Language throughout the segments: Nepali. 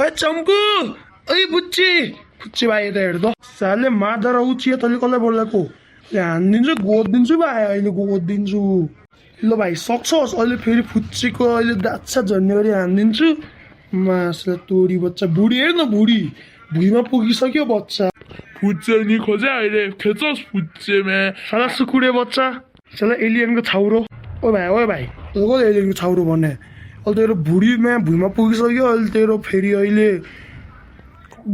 ओए चम्पू ओइ बुच्ची बुच्ची भाइ यता हेर त साले मार्दा र उचिया तैँले कसलाई बोलाएको हानिदिन्छु गोदिदिन्छु भाइ अहिले गोदिदिन्छु ल भाइ सक्छस् अहिले फेरि फुच्चीको अहिले दाच्छा झर्ने गरी हानिदिन्छु मासले तोरी बच्चा बुढी हेर न बुढी भुइँमा पुगिसक्यो बच्चा फुच्चे नि खोजे अहिले खेचोस् फुच्चेमा साला सुकुरे बच्चा साला एलियनको छाउरो ओ भाइ तँ एलियनको छाउरो भने अहिले तेरो बुढीमा भुइँमा पुगिसक्यो अहिले तेरो फेरि अहिले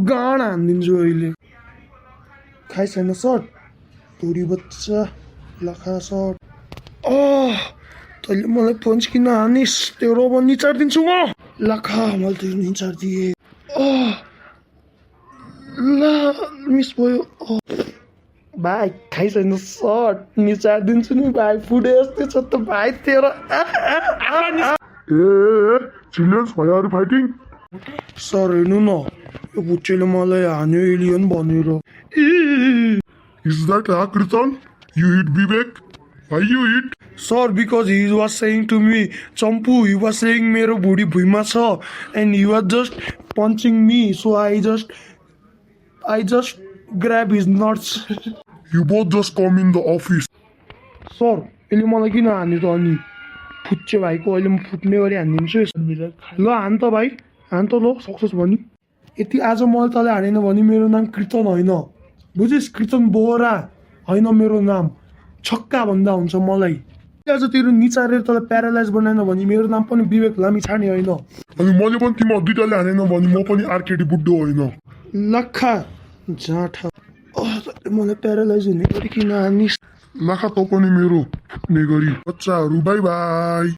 गाँड हानिदिन्छु अहिले खाइ छैन सर्ट तोरी बच्चा लखा सर्ट तैँले मलाई पन्च किन हानिस् तेरो अब निचारिदिन्छु म लखा मैले तेरो निचारिदिएँ ला मिस भयो भाइ खाइ छैन सर्ट निचारिदिन्छु नि भाइ फुडे जस्तै छ त भाइ तेरो children's why are you fighting? Sir हेर्नु न यो बुच्चेले मलाई हान्यो एलियन भनेर Is that Akritan? You hit Vivek? Why you hit? Sir because he was saying to me चम्पू हि वाज सेइङ मेरो भुँडी भुइँमा छ and he was just punching me so I just grab his nuts You both just come in the office. Sir यसले मलाई किन हान्यो त अनि फुच्चे भाइको अहिले म फुट्ने गरी हानिदिन्छु ल हान त भाइ हान त ल सक्सेस भने यति आज मैले तँलाई हानेन भने मेरो नाम कृतन होइन बुझिस् कृतन बोहरा होइन मेरो नाम छक्का भन्दा हुन्छ मलाई आज तेरो निचारेर तँलाई प्यारालाइज बनाएन भने मेरो नाम पनि विवेक लामी छाने होइन अनि मैले पनि तिमीहरू दुइटाले हानेन भने म पनि आर्केडी बुड्डो होइन लक्खा जाँठा मलाई प्यारालाइज हुने गरी किन हानिस् लाखा त पनि मेरो फुट्ने गरी बच्चाहरू बाई बाई